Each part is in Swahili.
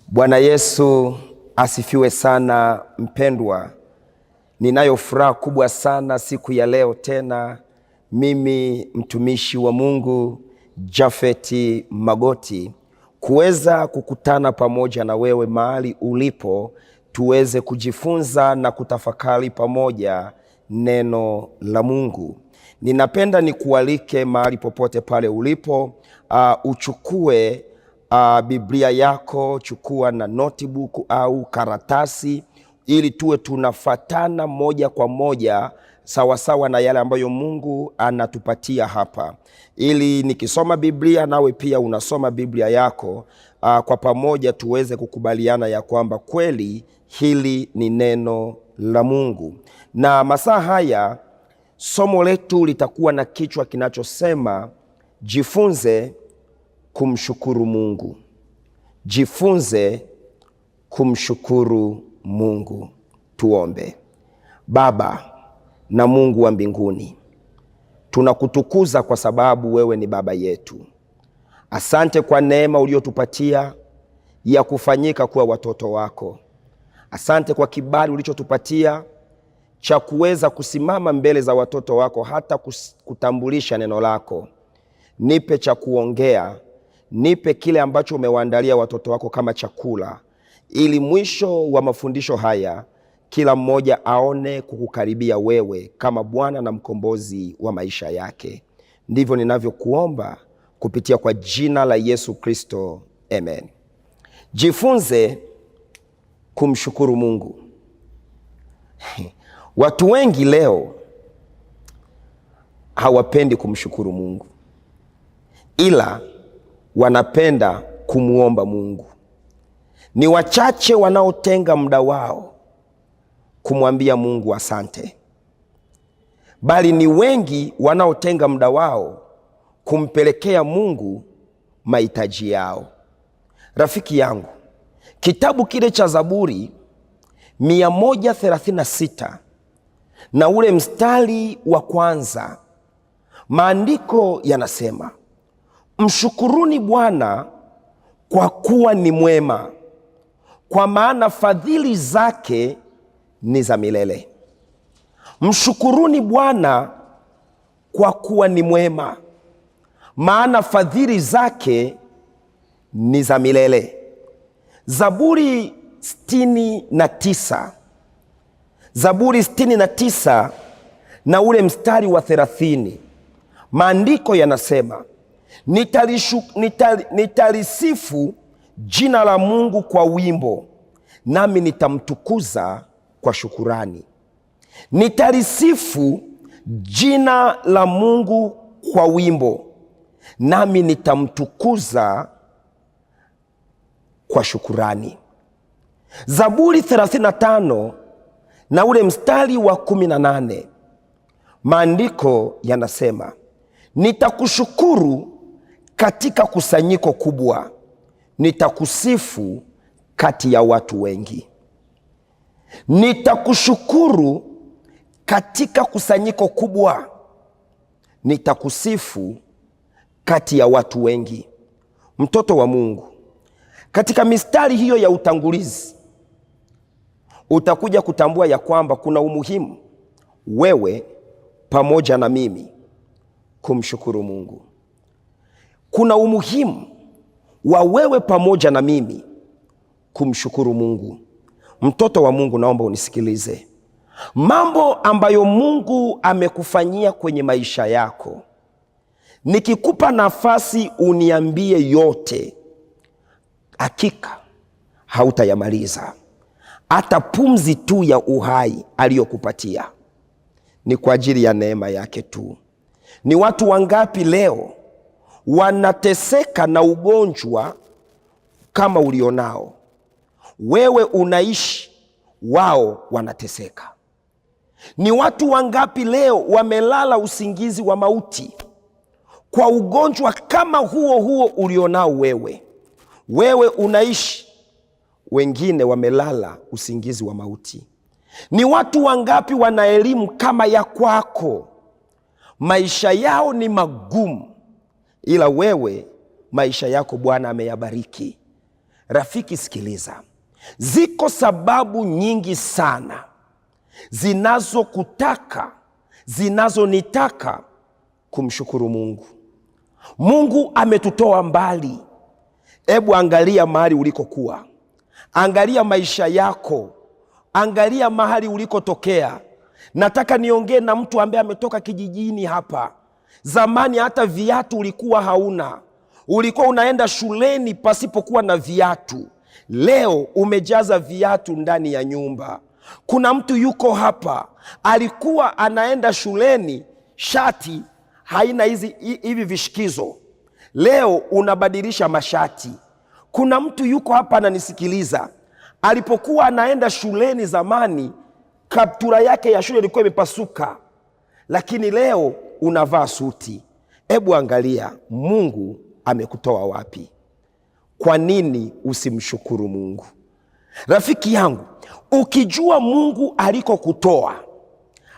Bwana Yesu asifiwe sana mpendwa. Ninayo furaha kubwa sana siku ya leo tena, mimi mtumishi wa Mungu Jafeti Magoti kuweza kukutana pamoja na wewe mahali ulipo, tuweze kujifunza na kutafakari pamoja neno la Mungu. Ninapenda nikualike mahali popote pale ulipo, uchukue Biblia yako, chukua na notebook au karatasi, ili tuwe tunafatana moja kwa moja sawasawa na yale ambayo Mungu anatupatia hapa, ili nikisoma Biblia nawe pia unasoma Biblia yako, kwa pamoja tuweze kukubaliana ya kwamba kweli hili ni neno la Mungu. Na masaa haya somo letu litakuwa na kichwa kinachosema jifunze kumshukuru Mungu. Jifunze kumshukuru Mungu. Tuombe. Baba na Mungu wa mbinguni, tunakutukuza kwa sababu wewe ni baba yetu. Asante kwa neema uliyotupatia ya kufanyika kuwa watoto wako. Asante kwa kibali ulichotupatia cha kuweza kusimama mbele za watoto wako, hata kutambulisha neno lako. Nipe cha kuongea, nipe kile ambacho umewaandalia watoto wako kama chakula, ili mwisho wa mafundisho haya kila mmoja aone kukukaribia wewe kama Bwana na mkombozi wa maisha yake. Ndivyo ninavyokuomba kupitia kwa jina la Yesu Kristo, amen. Jifunze kumshukuru Mungu. Watu wengi leo hawapendi kumshukuru Mungu, ila wanapenda kumwomba Mungu. Ni wachache wanaotenga muda wao kumwambia Mungu asante, bali ni wengi wanaotenga muda wao kumpelekea Mungu mahitaji yao. Rafiki yangu, kitabu kile cha Zaburi 136 na ule mstari wa kwanza, maandiko yanasema mshukuruni Bwana kwa kuwa ni mwema, kwa maana fadhili zake ni za milele. Mshukuruni Bwana kwa kuwa ni mwema, maana fadhili zake ni za milele. Zaburi 69, Zaburi 69 na ule mstari wa 30, maandiko yanasema nitalisifu jina la Mungu kwa wimbo, nami nitamtukuza kwa shukurani. Nitalisifu jina la Mungu kwa wimbo, nami nitamtukuza kwa shukurani. Zaburi 35 na ule mstari wa 18, maandiko yanasema nitakushukuru katika kusanyiko kubwa, nitakusifu kati ya watu wengi. Nitakushukuru katika kusanyiko kubwa, nitakusifu kati ya watu wengi. Mtoto wa Mungu, katika mistari hiyo ya utangulizi utakuja kutambua ya kwamba kuna umuhimu wewe pamoja na mimi kumshukuru Mungu. Kuna umuhimu wa wewe pamoja na mimi kumshukuru Mungu. Mtoto wa Mungu, naomba unisikilize. Mambo ambayo Mungu amekufanyia kwenye maisha yako, nikikupa nafasi uniambie yote, hakika hautayamaliza. Hata pumzi tu ya uhai aliyokupatia ni kwa ajili ya neema yake tu. Ni watu wangapi leo wanateseka na ugonjwa kama ulionao wewe, unaishi, wao wanateseka. Ni watu wangapi leo wamelala usingizi wa mauti kwa ugonjwa kama huo huo ulionao wewe? Wewe unaishi, wengine wamelala usingizi wa mauti. Ni watu wangapi wana elimu kama ya kwako, maisha yao ni magumu, ila wewe maisha yako Bwana ameyabariki. Rafiki, sikiliza, ziko sababu nyingi sana zinazokutaka, zinazonitaka kumshukuru Mungu. Mungu ametutoa mbali. Hebu angalia mahali ulikokuwa, angalia maisha yako, angalia mahali ulikotokea. Nataka niongee na mtu ambaye ametoka kijijini hapa. Zamani hata viatu ulikuwa hauna, ulikuwa unaenda shuleni pasipokuwa na viatu. Leo umejaza viatu ndani ya nyumba. Kuna mtu yuko hapa alikuwa anaenda shuleni shati haina hivi vishikizo, leo unabadilisha mashati. Kuna mtu yuko hapa ananisikiliza, alipokuwa anaenda shuleni zamani, kaptura yake ya shule ilikuwa imepasuka, lakini leo unavaa suti. Hebu angalia Mungu amekutoa wapi? Kwa nini usimshukuru Mungu? Rafiki yangu, ukijua Mungu alikokutoa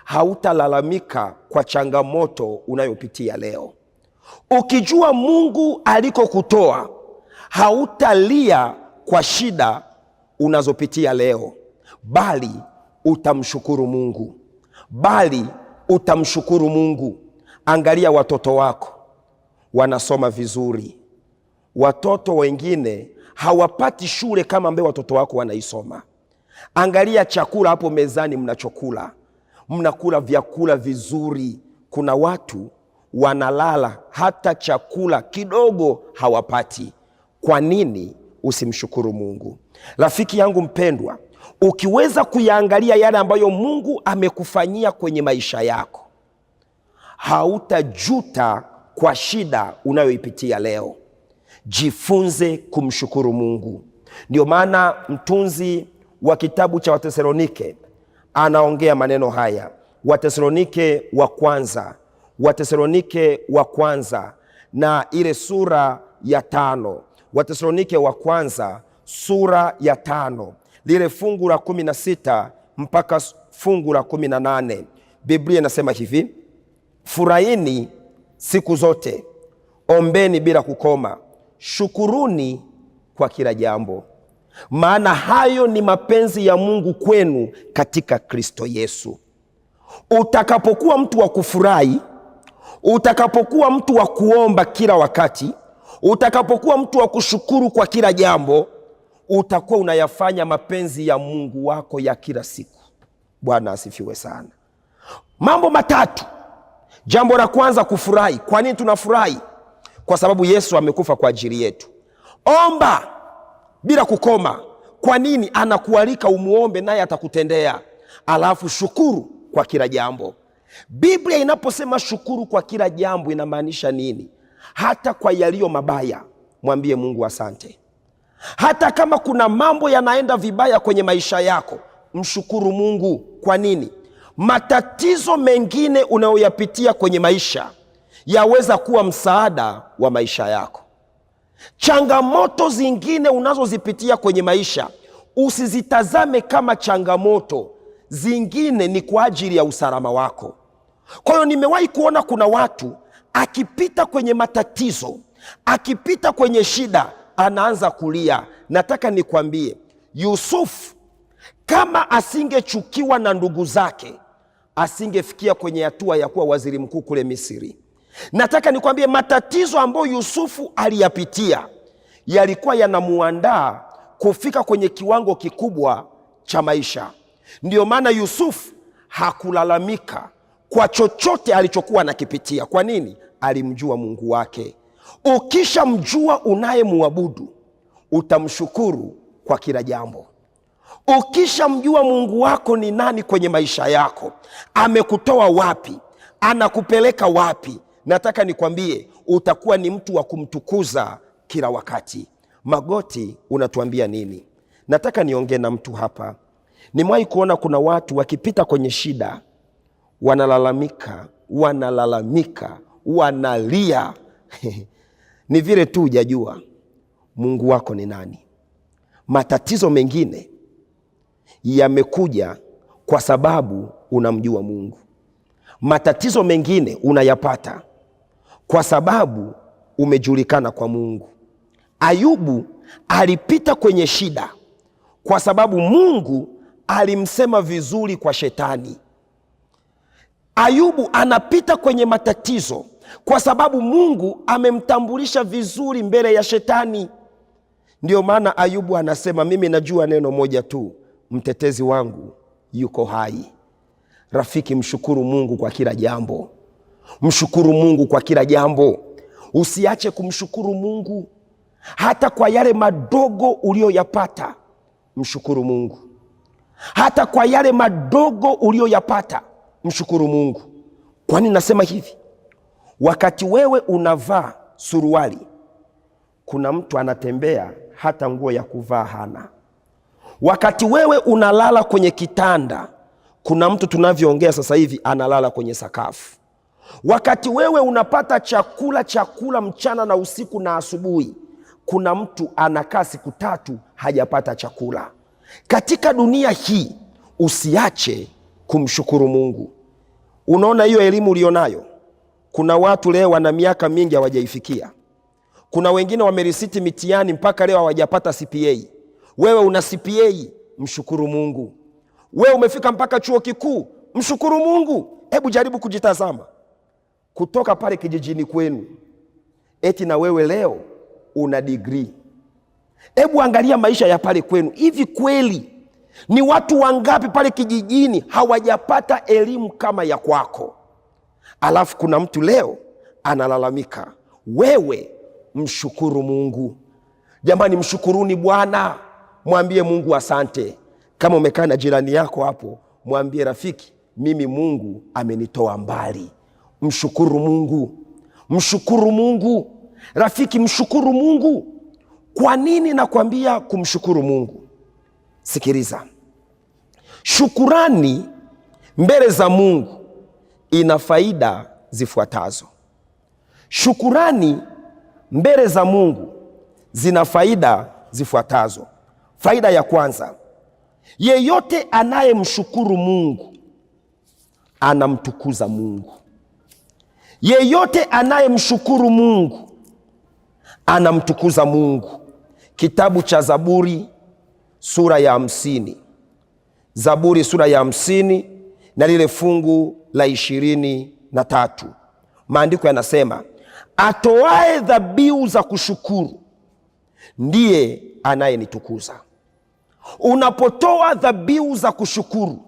hautalalamika kwa changamoto unayopitia leo. Ukijua Mungu alikokutoa hautalia kwa shida unazopitia leo, bali utamshukuru Mungu, bali utamshukuru Mungu. Angalia watoto wako wanasoma vizuri, watoto wengine hawapati shule kama ambayo watoto wako wanaisoma. Angalia chakula hapo mezani mnachokula, mnakula vyakula vizuri. Kuna watu wanalala hata chakula kidogo hawapati. Kwa nini usimshukuru Mungu? Rafiki yangu mpendwa, ukiweza kuyaangalia yale ambayo Mungu amekufanyia kwenye maisha yako, hautajuta kwa shida unayoipitia leo. Jifunze kumshukuru Mungu. Ndio maana mtunzi wa kitabu cha Watesalonike anaongea maneno haya, Watesalonike wa kwanza, Watesalonike wa kwanza na ile sura ya 5, Watesalonike wa kwanza sura ya 5 lile fungu la 16 mpaka fungu la 18. Biblia inasema hivi: furahini siku zote, ombeni bila kukoma, shukuruni kwa kila jambo, maana hayo ni mapenzi ya Mungu kwenu katika Kristo Yesu. Utakapokuwa mtu wa kufurahi, utakapokuwa mtu wa kuomba kila wakati, utakapokuwa mtu wa kushukuru kwa kila jambo, utakuwa unayafanya mapenzi ya Mungu wako ya kila siku. Bwana asifiwe sana. Mambo matatu. Jambo la kwanza, kufurahi. Kwa nini tunafurahi? Kwa sababu Yesu amekufa kwa ajili yetu. Omba bila kukoma. Kwa nini? Anakualika umuombe naye atakutendea. Alafu shukuru kwa kila jambo. Biblia inaposema shukuru kwa kila jambo inamaanisha nini? Hata kwa yaliyo mabaya mwambie Mungu asante. Hata kama kuna mambo yanaenda vibaya kwenye maisha yako, mshukuru Mungu. Kwa nini? Matatizo mengine unayoyapitia kwenye maisha yaweza kuwa msaada wa maisha yako. Changamoto zingine unazozipitia kwenye maisha usizitazame kama changamoto, zingine ni kwa ajili ya usalama wako. Kwa hiyo nimewahi kuona kuna watu akipita kwenye matatizo, akipita kwenye shida, anaanza kulia. Nataka nikwambie, Yusufu kama asingechukiwa na ndugu zake, asingefikia kwenye hatua ya kuwa waziri mkuu kule Misri. Nataka nikwambie, matatizo ambayo Yusufu aliyapitia yalikuwa yanamuandaa kufika kwenye kiwango kikubwa cha maisha. Ndiyo maana Yusufu hakulalamika kwa chochote alichokuwa anakipitia. Kwa nini? Alimjua Mungu wake. Ukishamjua unayemwabudu utamshukuru kwa kila jambo. Ukishamjua Mungu wako ni nani kwenye maisha yako, amekutoa wapi, anakupeleka wapi, nataka nikwambie utakuwa ni mtu wa kumtukuza kila wakati. Magoti unatuambia nini? Nataka niongee na mtu hapa. Nimewahi kuona kuna watu wakipita kwenye shida wanalalamika, wanalalamika, wanalia. Ni vile tu hujajua Mungu wako ni nani. Matatizo mengine yamekuja kwa sababu unamjua Mungu. Matatizo mengine unayapata kwa sababu umejulikana kwa Mungu. Ayubu alipita kwenye shida kwa sababu Mungu alimsema vizuri kwa shetani. Ayubu anapita kwenye matatizo kwa sababu Mungu amemtambulisha vizuri mbele ya shetani. Ndiyo maana Ayubu anasema, mimi najua neno moja tu, mtetezi wangu yuko hai. Rafiki, mshukuru Mungu kwa kila jambo. Mshukuru Mungu kwa kila jambo. Usiache kumshukuru Mungu hata kwa yale madogo uliyoyapata. Mshukuru Mungu hata kwa yale madogo uliyoyapata, mshukuru Mungu. Kwani nasema hivi, wakati wewe unavaa suruali, kuna mtu anatembea hata nguo ya kuvaa hana. Wakati wewe unalala kwenye kitanda, kuna mtu tunavyoongea sasa hivi analala kwenye sakafu. Wakati wewe unapata chakula chakula mchana na usiku na asubuhi, kuna mtu anakaa siku tatu hajapata chakula. Katika dunia hii usiache kumshukuru Mungu. Unaona hiyo elimu ulionayo, kuna watu leo wana miaka mingi hawajaifikia. Kuna wengine wamerisiti mitihani mpaka leo hawajapata CPA. Wewe una CPA, mshukuru Mungu. Wewe umefika mpaka chuo kikuu, mshukuru Mungu. Hebu jaribu kujitazama kutoka pale kijijini kwenu, eti na wewe leo una degree. Hebu angalia maisha ya pale kwenu. Hivi kweli ni watu wangapi pale kijijini hawajapata elimu kama ya kwako? Alafu kuna mtu leo analalamika. Wewe mshukuru Mungu. Jamani, mshukuruni Bwana, mwambie Mungu asante. Kama umekaa na jirani yako hapo, mwambie rafiki, mimi Mungu amenitoa mbali. Mshukuru Mungu, mshukuru Mungu rafiki, mshukuru Mungu. Kwa nini nakwambia kumshukuru Mungu? Sikiliza, shukurani mbele za Mungu ina faida zifuatazo. Shukurani mbele za Mungu zina faida zifuatazo. Faida ya kwanza, yeyote anayemshukuru Mungu anamtukuza Mungu. Yeyote anayemshukuru Mungu anamtukuza Mungu. Kitabu cha Zaburi sura ya 50, Zaburi sura ya 50 na lile fungu la 23, maandiko yanasema, atoae dhabihu za kushukuru ndiye anayenitukuza. Unapotoa dhabihu za kushukuru,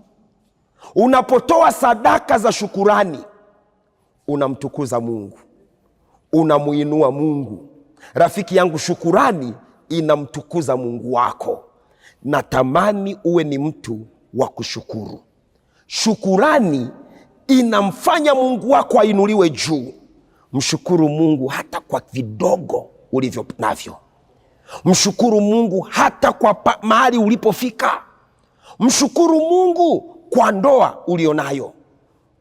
unapotoa sadaka za shukurani, unamtukuza Mungu, unamuinua Mungu. Rafiki yangu, shukurani inamtukuza Mungu wako. Natamani uwe ni mtu wa kushukuru. Shukurani inamfanya Mungu wako ainuliwe juu. Mshukuru Mungu hata kwa vidogo ulivyo navyo. Mshukuru Mungu hata kwa mahali ulipofika. Mshukuru Mungu kwa ndoa ulionayo.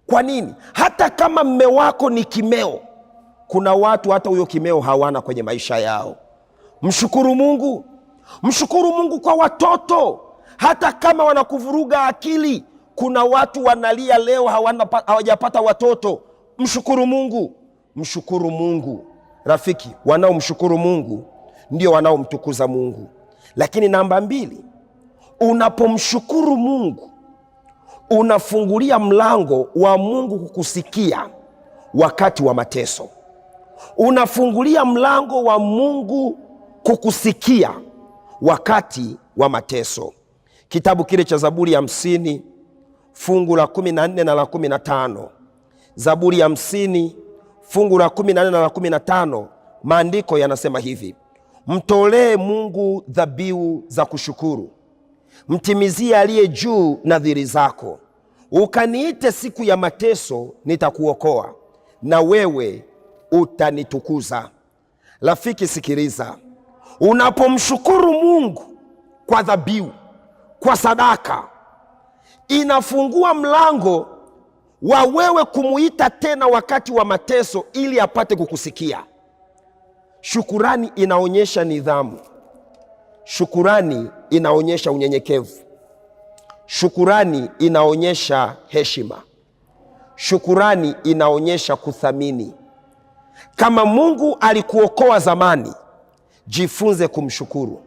Kwa nini? Hata kama mme wako ni kimeo, kuna watu hata huyo kimeo hawana kwenye maisha yao. Mshukuru Mungu. Mshukuru Mungu kwa watoto, hata kama wanakuvuruga akili. Kuna watu wanalia leo hawajapata watoto. Mshukuru Mungu, mshukuru Mungu. Rafiki, wanaomshukuru Mungu ndio wanaomtukuza Mungu. Lakini namba mbili, unapomshukuru Mungu unafungulia mlango wa Mungu kukusikia wakati wa mateso. Unafungulia mlango wa Mungu kukusikia wakati wa mateso. Kitabu kile cha Zaburi ya 50 fungu la 14 na la 15. Zaburi ya 50 fungu la 14 na la 15, maandiko yanasema hivi: mtolee Mungu dhabihu za kushukuru, mtimizie aliye juu nadhiri zako. Ukaniite siku ya mateso, nitakuokoa na wewe utanitukuza. Rafiki, sikiliza, unapomshukuru Mungu kwa dhabihu, kwa sadaka, inafungua mlango wa wewe kumuita tena wakati wa mateso ili apate kukusikia. Shukurani inaonyesha nidhamu. Shukurani inaonyesha unyenyekevu. Shukurani inaonyesha heshima. Shukurani inaonyesha kuthamini. Kama Mungu alikuokoa zamani, Jifunze kumshukuru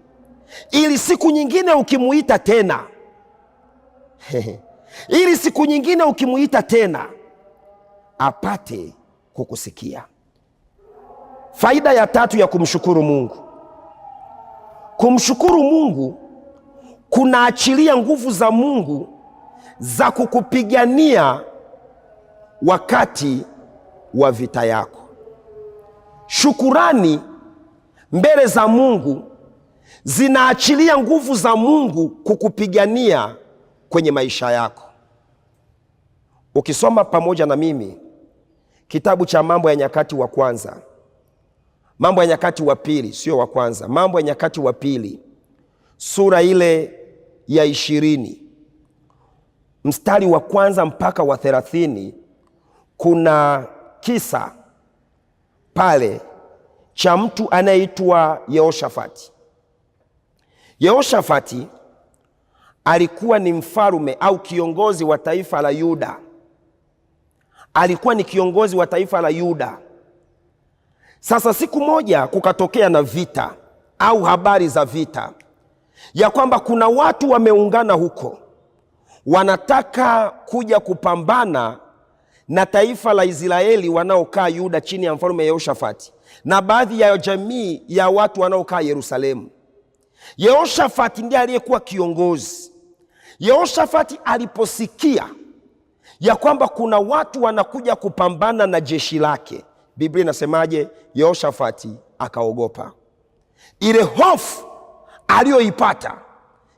ili siku nyingine ukimuita tena ili siku nyingine ukimuita tena apate kukusikia. Faida ya tatu ya kumshukuru Mungu, kumshukuru Mungu kunaachilia nguvu za Mungu za kukupigania wakati wa vita yako. Shukurani mbele za Mungu zinaachilia nguvu za Mungu kukupigania kwenye maisha yako. Ukisoma pamoja na mimi kitabu cha Mambo ya Nyakati wa Kwanza, Mambo ya Nyakati wa Pili, sio wa kwanza, Mambo ya Nyakati wa Pili sura ile ya 20 mstari wa kwanza mpaka wa 30, kuna kisa pale cha mtu anayeitwa Yehoshafati. Yehoshafati alikuwa ni mfalme au kiongozi wa taifa la Yuda. Alikuwa ni kiongozi wa taifa la Yuda. Sasa siku moja kukatokea na vita au habari za vita ya kwamba kuna watu wameungana huko wanataka kuja kupambana na taifa la Israeli wanaokaa Yuda chini ya mfalme Yehoshafati na baadhi ya jamii ya watu wanaokaa Yerusalemu. Yehoshafati ndiye aliyekuwa kiongozi. Yehoshafati aliposikia ya kwamba kuna watu wanakuja kupambana na jeshi lake, Biblia inasemaje? Yehoshafati akaogopa. Ile hofu aliyoipata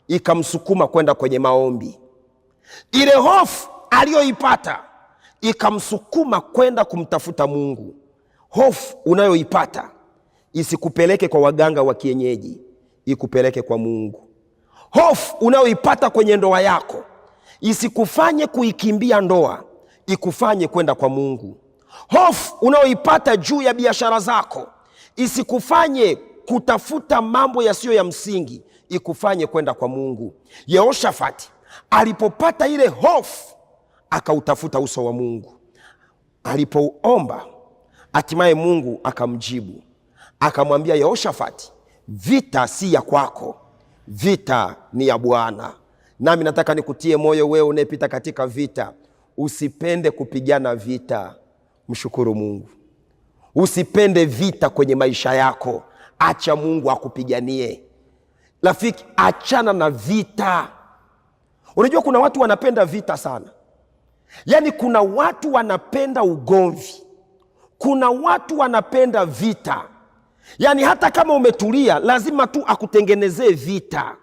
ikamsukuma kwenda kwenye maombi. Ile hofu aliyoipata ikamsukuma kwenda kumtafuta Mungu. Hofu unayoipata isikupeleke kwa waganga wa kienyeji, ikupeleke kwa Mungu. Hofu unayoipata kwenye ndoa yako isikufanye kuikimbia ndoa, ikufanye kwenda kwa Mungu. Hofu unayoipata juu ya biashara zako isikufanye kutafuta mambo yasiyo ya msingi, ikufanye kwenda kwa Mungu. Yehoshafati alipopata ile hofu akautafuta uso wa Mungu. Alipoomba hatimaye Mungu akamjibu, akamwambia Yehoshafati, vita si ya kwako, vita ni ya Bwana. Nami nataka nikutie moyo wewe unayepita katika vita, usipende kupigana vita, mshukuru Mungu. Usipende vita kwenye maisha yako, acha Mungu akupiganie. Rafiki, achana na vita. Unajua kuna watu wanapenda vita sana, yaani kuna watu wanapenda ugomvi, kuna watu wanapenda vita. Yaani hata kama umetulia lazima tu akutengenezee vita.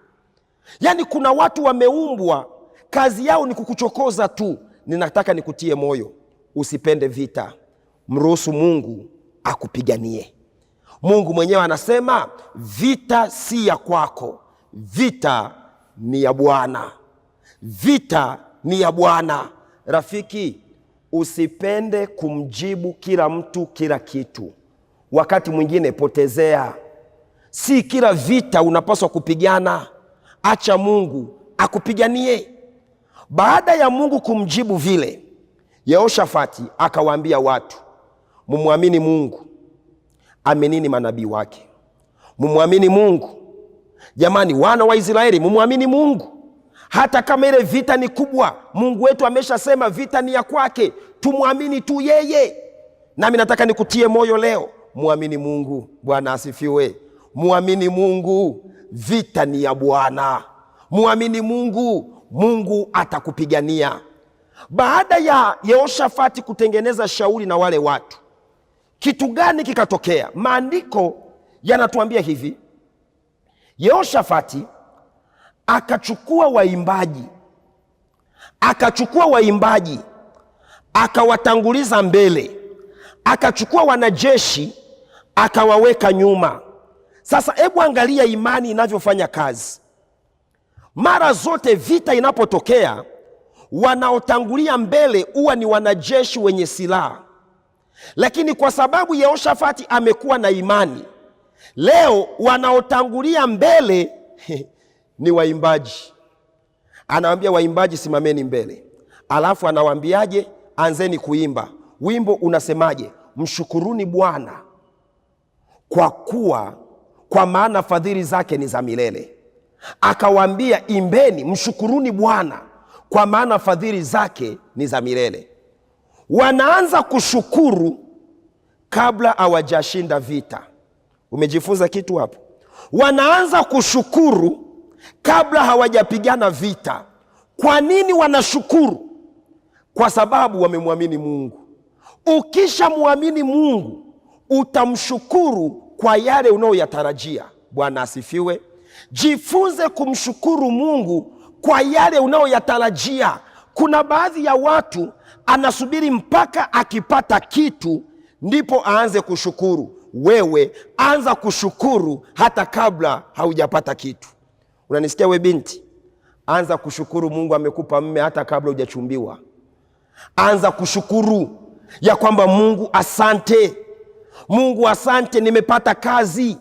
Yaani kuna watu wameumbwa kazi yao ni kukuchokoza tu. Ninataka nikutie moyo, usipende vita, mruhusu Mungu akupiganie. Mungu mwenyewe anasema vita si ya kwako, vita ni ya Bwana. Vita ni ya Bwana. Rafiki, usipende kumjibu kila mtu kila kitu. Wakati mwingine potezea. Si kila vita unapaswa kupigana. Acha Mungu akupiganie. Baada ya Mungu kumjibu vile, Yehoshafati akawaambia watu, mumwamini Mungu, aminini manabii wake. Mumwamini Mungu. Jamani, wana wa Israeli, mumwamini Mungu. Hata kama ile vita ni kubwa, Mungu wetu ameshasema vita ni ya kwake, tumwamini tu yeye. Nami nataka nikutie moyo leo, muamini Mungu. Bwana asifiwe. Muamini Mungu, vita ni ya Bwana. Muamini Mungu, Mungu atakupigania. Baada ya Yehoshafati kutengeneza shauri na wale watu, kitu gani kikatokea? Maandiko yanatuambia hivi, Yehoshafati akachukua waimbaji, akachukua waimbaji akawatanguliza mbele, akachukua wanajeshi akawaweka nyuma. Sasa hebu angalia imani inavyofanya kazi. Mara zote vita inapotokea, wanaotangulia mbele huwa ni wanajeshi wenye silaha, lakini kwa sababu Yehoshafati amekuwa na imani, leo wanaotangulia mbele ni waimbaji. Anawaambia waimbaji, simameni mbele, alafu anawaambiaje? Anzeni kuimba. Wimbo unasemaje? Mshukuruni Bwana kwa kuwa kwa maana fadhili zake ni za milele. Akawaambia, imbeni, mshukuruni Bwana, kwa maana fadhili zake ni za milele. Wanaanza kushukuru kabla hawajashinda vita. Umejifunza kitu hapo? Wanaanza kushukuru kabla hawajapigana vita. Kwa nini wanashukuru? Kwa sababu wamemwamini Mungu. Ukishamwamini Mungu utamshukuru kwa yale unayoyatarajia. Bwana asifiwe. Jifunze kumshukuru Mungu kwa yale unayoyatarajia. Kuna baadhi ya watu anasubiri mpaka akipata kitu ndipo aanze kushukuru. Wewe anza kushukuru hata kabla haujapata kitu. Unanisikia we binti? Anza kushukuru Mungu amekupa mme hata kabla hujachumbiwa. Anza kushukuru ya kwamba Mungu asante, Mungu asante, nimepata kazi.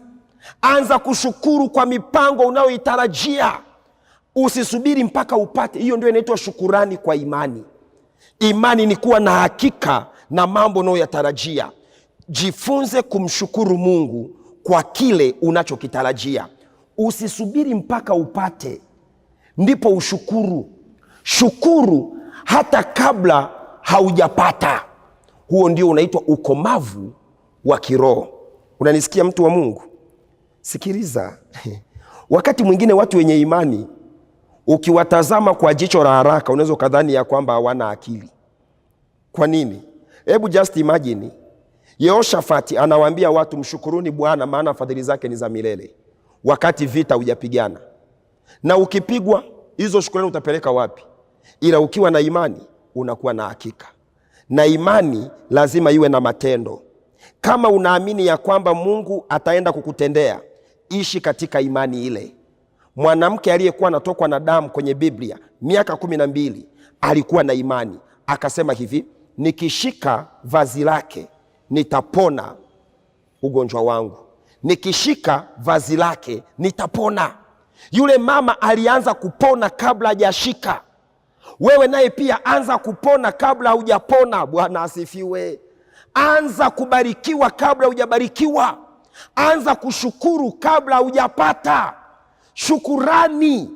Anza kushukuru kwa mipango unayoitarajia. Usisubiri mpaka upate. Hiyo ndio inaitwa shukurani kwa imani. Imani ni kuwa na hakika na mambo unayoyatarajia. Jifunze kumshukuru Mungu kwa kile unachokitarajia. Usisubiri mpaka upate ndipo ushukuru. Shukuru hata kabla haujapata. Huo ndio unaitwa ukomavu wa kiroho. Unanisikia mtu wa Mungu? Sikiliza. Wakati mwingine watu wenye imani ukiwatazama kwa jicho la haraka unaweza ukadhani ya kwamba hawana akili. Kwa nini? Hebu just imagine, Yehoshafati anawaambia watu mshukuruni Bwana maana fadhili zake ni za milele, wakati vita hujapigana. Na ukipigwa hizo shukurani utapeleka wapi? Ila ukiwa na imani unakuwa na hakika, na imani lazima iwe na matendo. Kama unaamini ya kwamba Mungu ataenda kukutendea, ishi katika imani ile. Mwanamke aliyekuwa anatokwa na damu kwenye Biblia miaka 12 alikuwa na imani, akasema hivi, nikishika vazi lake nitapona ugonjwa wangu, nikishika vazi lake nitapona. Yule mama alianza kupona kabla hajashika. Wewe naye pia anza kupona kabla hujapona. Bwana asifiwe. Anza kubarikiwa kabla hujabarikiwa. Anza kushukuru kabla hujapata. Shukurani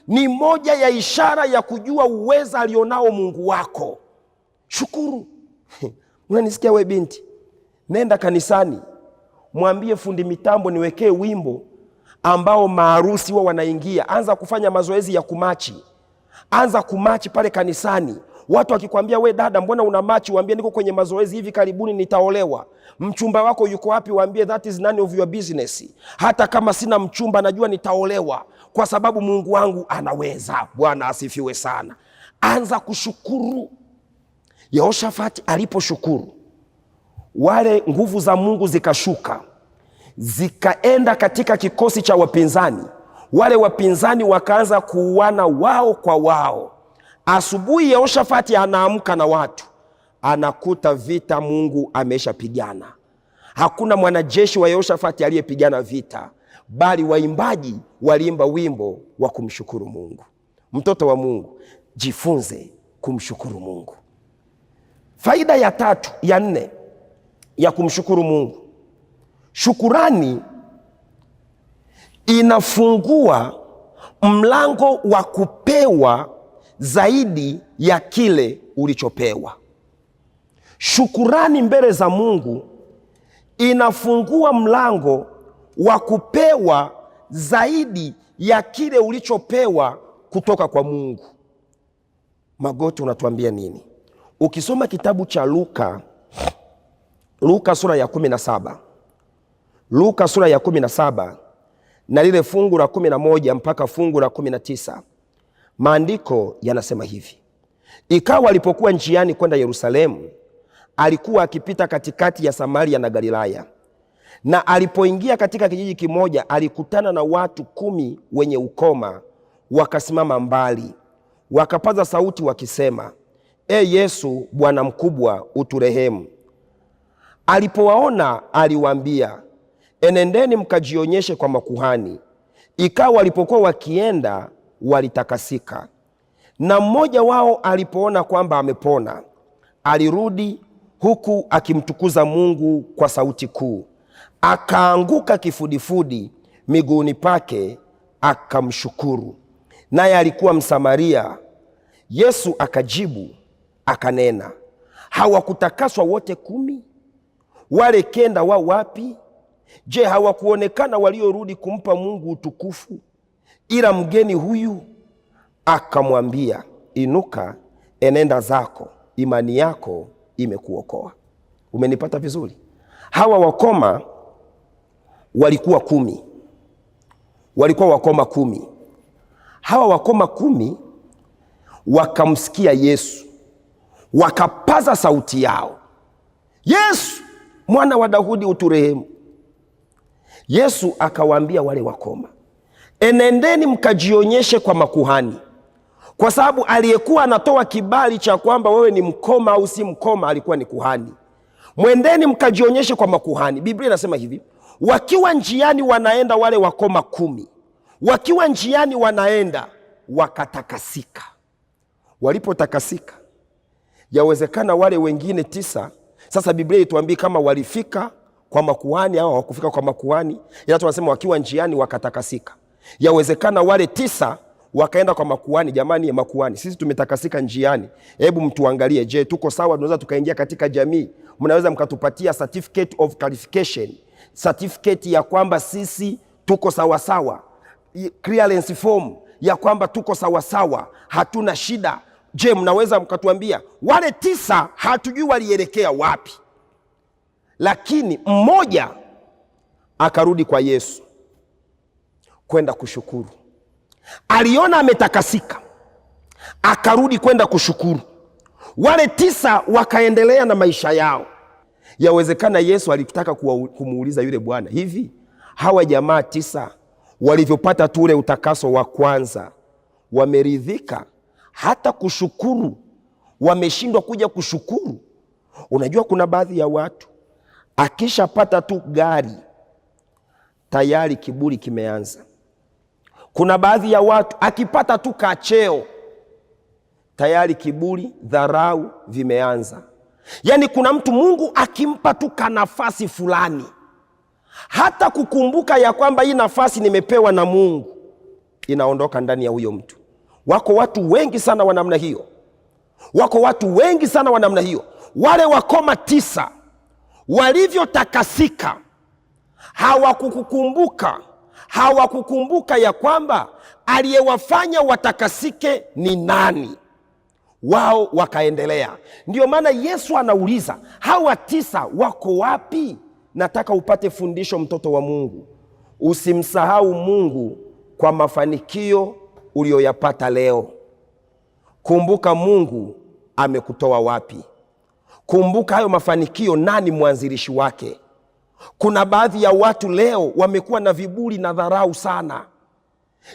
ni moja ya ishara ya kujua uweza alionao Mungu wako. Shukuru. Unanisikia we binti? Nenda kanisani, mwambie fundi mitambo niwekee wimbo ambao maharusi huwa wanaingia. Anza kufanya mazoezi ya kumachi. Anza kumachi pale kanisani. Watu wakikwambia we dada, mbona una machi? Waambie niko kwenye mazoezi, hivi karibuni nitaolewa. Mchumba wako yuko wapi? Waambie that is none of your business. Hata kama sina mchumba, najua nitaolewa kwa sababu Mungu wangu anaweza. Bwana asifiwe sana. Anza kushukuru. Yehoshafati aliposhukuru, wale nguvu za Mungu zikashuka, zikaenda katika kikosi cha wapinzani. Wale wapinzani wakaanza kuuana wao kwa wao. Asubuhi Yehoshafati anaamka na watu, anakuta vita Mungu ameshapigana. Hakuna mwanajeshi wa Yehoshafati aliyepigana vita, bali waimbaji waliimba wimbo wa kumshukuru Mungu. Mtoto wa Mungu, jifunze kumshukuru Mungu. Faida ya tatu, ya nne ya kumshukuru Mungu, shukurani inafungua mlango wa kupewa zaidi ya kile ulichopewa. Shukurani mbele za Mungu inafungua mlango wa kupewa zaidi ya kile ulichopewa kutoka kwa Mungu. Magoti, unatuambia nini? Ukisoma kitabu cha Luka, Luka sura ya 17, Luka sura ya 17 na lile fungu la 11 mpaka fungu la 19, maandiko yanasema hivi: ikawa alipokuwa njiani kwenda Yerusalemu, alikuwa akipita katikati ya Samaria na Galilaya. Na alipoingia katika kijiji kimoja, alikutana na watu 10 wenye ukoma, wakasimama mbali, wakapaza sauti wakisema, E Yesu, Bwana mkubwa, uturehemu. Alipowaona aliwaambia, enendeni mkajionyeshe kwa makuhani. Ikawa walipokuwa wakienda walitakasika. Na mmoja wao alipoona kwamba amepona, alirudi huku akimtukuza Mungu kwa sauti kuu, akaanguka kifudifudi miguuni pake akamshukuru, naye alikuwa Msamaria. Yesu akajibu akanena, hawakutakaswa wote 10? Wale 9 wa wapi? Je, hawakuonekana waliorudi kumpa Mungu utukufu, ila mgeni huyu? Akamwambia, inuka, enenda zako, imani yako imekuokoa. Umenipata vizuri? Hawa wakoma walikuwa 10. Walikuwa wakoma 10. Hawa wakoma 10 wakamsikia Yesu, wakapaza sauti yao, Yesu mwana wa Daudi uturehemu. Yesu akawaambia wale wakoma, enendeni mkajionyeshe kwa makuhani. Kwa sababu aliyekuwa anatoa kibali cha kwamba wewe ni mkoma au si mkoma alikuwa ni kuhani. Mwendeni mkajionyeshe kwa makuhani. Biblia inasema hivi, wakiwa njiani wanaenda wale wakoma 10, wakiwa njiani wanaenda wakatakasika. Walipotakasika, yawezekana wale wengine 9, sasa Biblia ituambie kama walifika kwa makuhani au hawakufika kwa makuhani, ila tunasema wakiwa njiani wakatakasika. Yawezekana wale 9 wakaenda kwa makuhani, jamani ya makuhani, sisi tumetakasika njiani, hebu mtuangalie, je, tuko sawa? Tunaweza tukaingia katika jamii? Mnaweza mkatupatia certificate of qualification, certificate ya kwamba sisi tuko sawa sawa, clearance form ya kwamba tuko sawa sawa, hatuna shida. Je, mnaweza mkatuambia? Wale 9 hatujui walielekea wapi, lakini mmoja akarudi kwa Yesu kwenda kushukuru. Aliona ametakasika, akarudi kwenda kushukuru. Wale 9 wakaendelea na maisha yao. Yawezekana Yesu alitaka kumuuliza yule bwana, hivi hawa jamaa 9 walivyopata tu ule utakaso wa kwanza wameridhika? Hata kushukuru wameshindwa kuja kushukuru. Unajua kuna baadhi ya watu akishapata tu gari tayari kiburi kimeanza. Kuna baadhi ya watu akipata tu kacheo tayari kiburi, dharau vimeanza. Yaani kuna mtu Mungu akimpa tu kanafasi fulani, hata kukumbuka ya kwamba hii nafasi nimepewa na Mungu, inaondoka ndani ya huyo mtu. Wako watu wengi sana wa namna hiyo. Wako watu wengi sana wa namna hiyo. Wale wakoma 9 walivyotakasika hawakukumbuka ya kwamba aliyewafanya watakasike ni nani. Wao wakaendelea. Ndio maana Yesu anauliza, hawa 9 wako wapi? Nataka upate fundisho, mtoto wa Mungu. Usimsahau Mungu kwa mafanikio uliyoyapata leo. Kumbuka Mungu amekutoa wapi. Kumbuka hayo mafanikio, nani mwanzilishi wake. Kuna baadhi ya watu leo wamekuwa na viburi na dharau sana.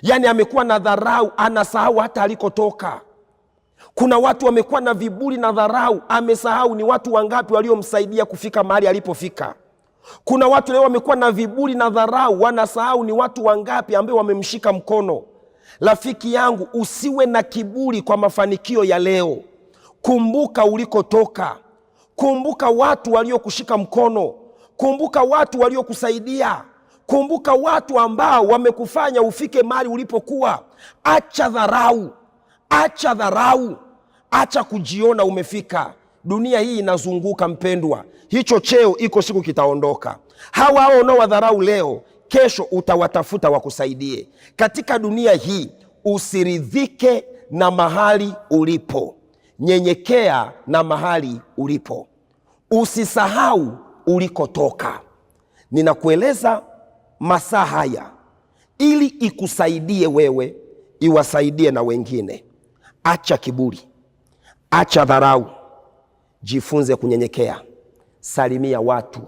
Yaani amekuwa na dharau, anasahau hata alikotoka. Kuna watu wamekuwa na viburi na dharau, amesahau ni watu wangapi waliomsaidia kufika mahali alipofika. Kuna watu leo wamekuwa na viburi na dharau, wanasahau ni watu wangapi ambao wamemshika mkono. Rafiki yangu, usiwe na kiburi kwa mafanikio ya leo. Kumbuka ulikotoka. Kumbuka watu waliokushika mkono. Kumbuka watu waliokusaidia. Kumbuka watu ambao wamekufanya ufike mahali ulipokuwa. Acha dharau. Acha dharau. Acha kujiona umefika. Dunia hii inazunguka mpendwa. Hicho cheo iko siku kitaondoka. Hawa hao unaowadharau leo, kesho utawatafuta wakusaidie. Katika dunia hii usiridhike na mahali ulipo. Nyenyekea na mahali ulipo. Usisahau ulikotoka. Ninakueleza masaa haya ili ikusaidie wewe, iwasaidie na wengine. Acha kiburi, acha dharau, jifunze kunyenyekea. Salimia watu,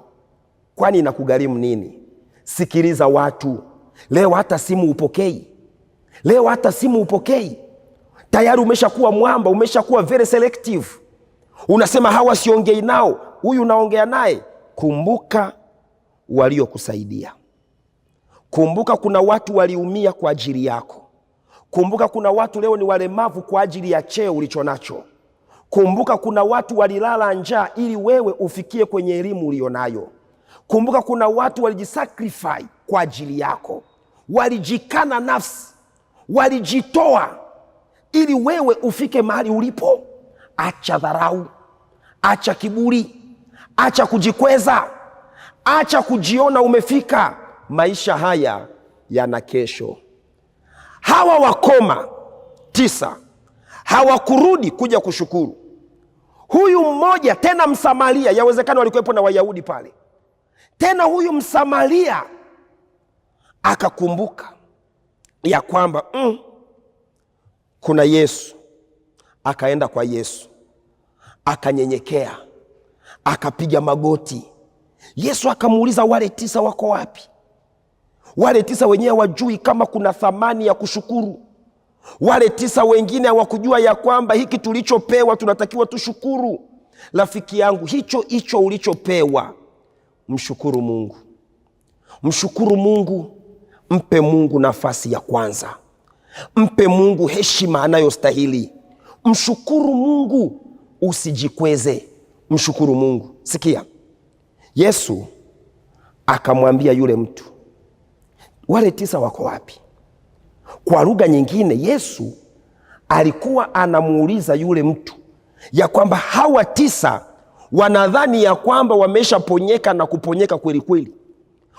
kwani inakugharimu nini? Sikiliza watu. Leo hata simu upokei. Leo hata simu upokei. Tayari umeshakuwa mwamba, umeshakuwa very selective. Unasema hawa siongei nao, huyu unaongea naye. Kumbuka waliokusaidia. Kumbuka kuna watu waliumia kwa ajili yako. Kumbuka kuna watu leo ni walemavu kwa ajili ya cheo ulichonacho. Kumbuka kuna watu walilala njaa ili wewe ufikie kwenye elimu ulionayo. Kumbuka kuna watu walijisacrifice kwa ajili yako. Walijikana nafsi, walijitoa ili wewe ufike mahali ulipo. Acha dharau, acha kiburi, acha kujikweza, acha kujiona umefika. Maisha haya yana kesho. Hawa wakoma 9 hawakurudi kuja kushukuru. Huyu mmoja tena Msamaria, yawezekana walikuwepo na Wayahudi pale. Tena huyu Msamaria akakumbuka ya kwamba kuna Yesu. Akaenda kwa Yesu, akanyenyekea, akapiga magoti. Yesu akamuuliza, wale 9 wako wapi? Wale 9 wenyewe hawajui kama kuna thamani ya kushukuru. Wale 9 wengine hawakujua ya kwamba hiki tulichopewa tunatakiwa tushukuru. Rafiki yangu, hicho hicho ulichopewa, mshukuru Mungu. Mshukuru Mungu, mpe Mungu nafasi ya kwanza. Mpe Mungu heshima anayostahili. Mshukuru Mungu, usijikweze. Mshukuru Mungu. Sikia, Yesu akamwambia yule mtu, wale 9 wako wapi? Kwa lugha nyingine, Yesu alikuwa anamuuliza yule mtu ya kwamba hawa 9 wanadhani ya kwamba wameshaponyeka na kuponyeka kweli kweli,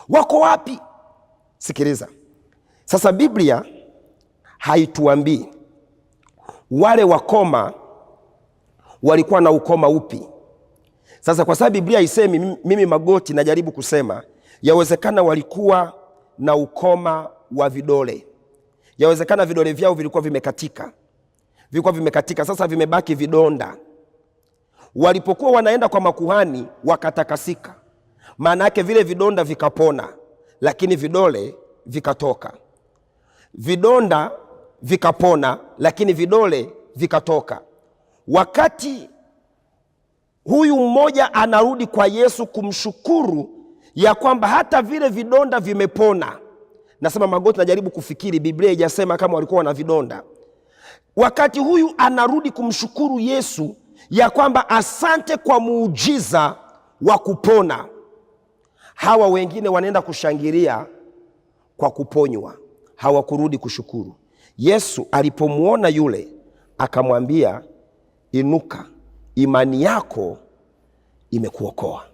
wako wapi? Sikiliza sasa, Biblia haituambii wale wakoma walikuwa na ukoma upi. Sasa kwa sababu Biblia haisemi, mimi Magoti najaribu kusema yawezekana walikuwa na ukoma wa vidole. Yawezekana vidole vyao vilikuwa vimekatika. Vilikuwa vimekatika, sasa vimebaki vidonda. Walipokuwa wanaenda kwa makuhani wakatakasika. Maana yake vile vidonda vikapona, lakini vidole vikatoka. Vidonda vikapona, lakini vidole vikatoka. Wakati huyu mmoja anarudi kwa Yesu kumshukuru ya kwamba hata vile vidonda vimepona. Nasema Magoti, najaribu kufikiri, Biblia haijasema kama walikuwa wana vidonda. Wakati huyu anarudi kumshukuru Yesu ya kwamba asante kwa muujiza wa kupona, hawa wengine wanaenda kushangilia kwa kuponywa, hawakurudi kushukuru. Yesu alipomuona yule akamwambia, inuka, imani yako imekuokoa.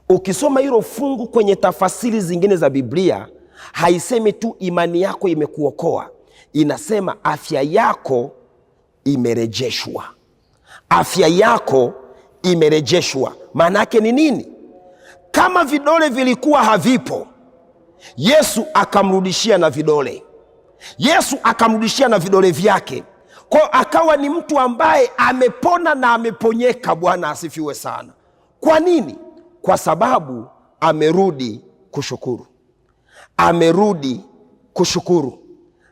Ukisoma hilo fungu kwenye tafasiri zingine za Biblia, haisemi tu imani yako imekuokoa, inasema afya yako imerejeshwa. Afya yako imerejeshwa. Maana yake ni nini? Kama vidole vilikuwa havipo, Yesu akamrudishia na vidole. Yesu akamrudishia na vidole vyake. Kwa akawa ni mtu ambaye amepona na ameponyeka. Bwana asifiwe sana. Kwa nini? Kwa sababu amerudi kushukuru. Amerudi kushukuru.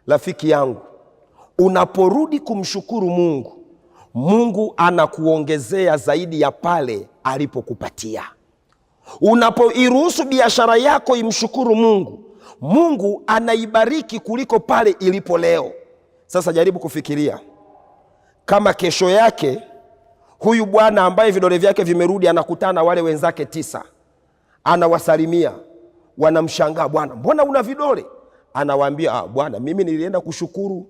Rafiki yangu, unaporudi kumshukuru Mungu, Mungu anakuongezea zaidi ya pale alipokupatia. Unapoiruhusu biashara yako imshukuru Mungu, Mungu anaibariki kuliko pale ilipo leo. Sasa jaribu kufikiria kama kesho yake huyu bwana ambaye vidole vyake vimerudi anakutana na wale wenzake 9, anawasalimia, wanamshangaa, bwana mbona una vidole? Anawaambia, bwana mimi nilienda kushukuru,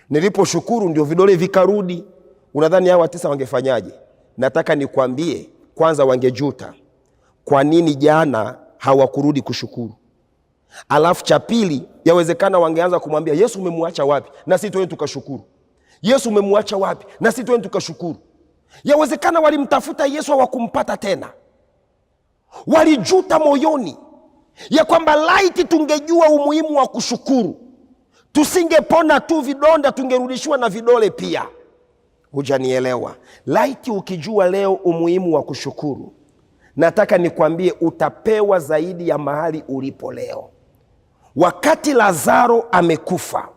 niliposhukuru ndio vidole vikarudi. Unadhani hawa 9 wangefanyaje? Nataka nikwambie, kwanza wangejuta kwa nini jana hawakurudi kushukuru. Alafu cha pili, yawezekana wangeanza kumwambia Yesu umemwacha wapi na sisi twende tukashukuru. Yesu umemwacha wapi na sisi twende tukashukuru. Yawezekana walimtafuta Yesu hawakumpata tena. Walijuta moyoni ya kwamba laiti tungejua umuhimu wa kushukuru, tusingepona tu vidonda, tungerudishiwa na vidole pia. Hujanielewa? Laiti ukijua leo umuhimu wa kushukuru, nataka nikwambie utapewa zaidi ya mahali ulipo leo. Wakati Lazaro amekufa,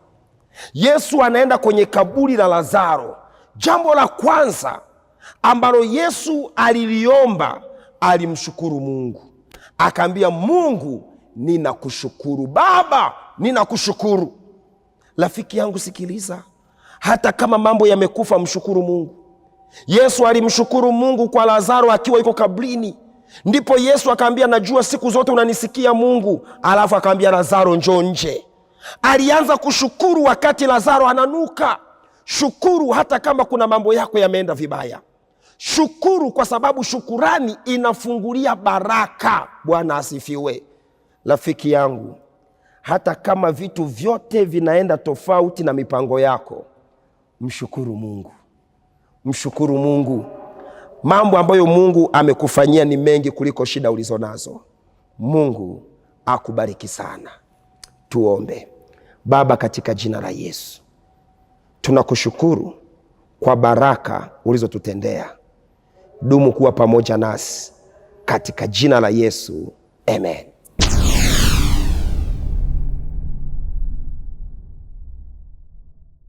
Yesu anaenda kwenye kaburi la Lazaro. Jambo la kwanza ambalo Yesu aliliomba, alimshukuru Mungu. Akaambia Mungu, ninakushukuru Baba, ninakushukuru. Rafiki yangu sikiliza, hata kama mambo yamekufa, mshukuru Mungu. Yesu alimshukuru Mungu kwa Lazaro akiwa yuko kaburini. Ndipo Yesu akaambia, najua siku zote unanisikia Mungu. Alafu akaambia Lazaro, njoo nje. Alianza kushukuru wakati Lazaro ananuka. Shukuru hata kama kuna mambo yako yameenda vibaya. Shukuru kwa sababu shukurani inafungulia baraka. Bwana asifiwe. Rafiki yangu, hata kama vitu vyote vinaenda tofauti na mipango yako, mshukuru Mungu, mshukuru Mungu. Mambo ambayo Mungu amekufanyia ni mengi kuliko shida ulizonazo. Mungu akubariki sana. Tuombe. Baba, katika jina la Yesu tunakushukuru kwa baraka ulizotutendea. Dumu kuwa pamoja nasi katika jina la Yesu, amen.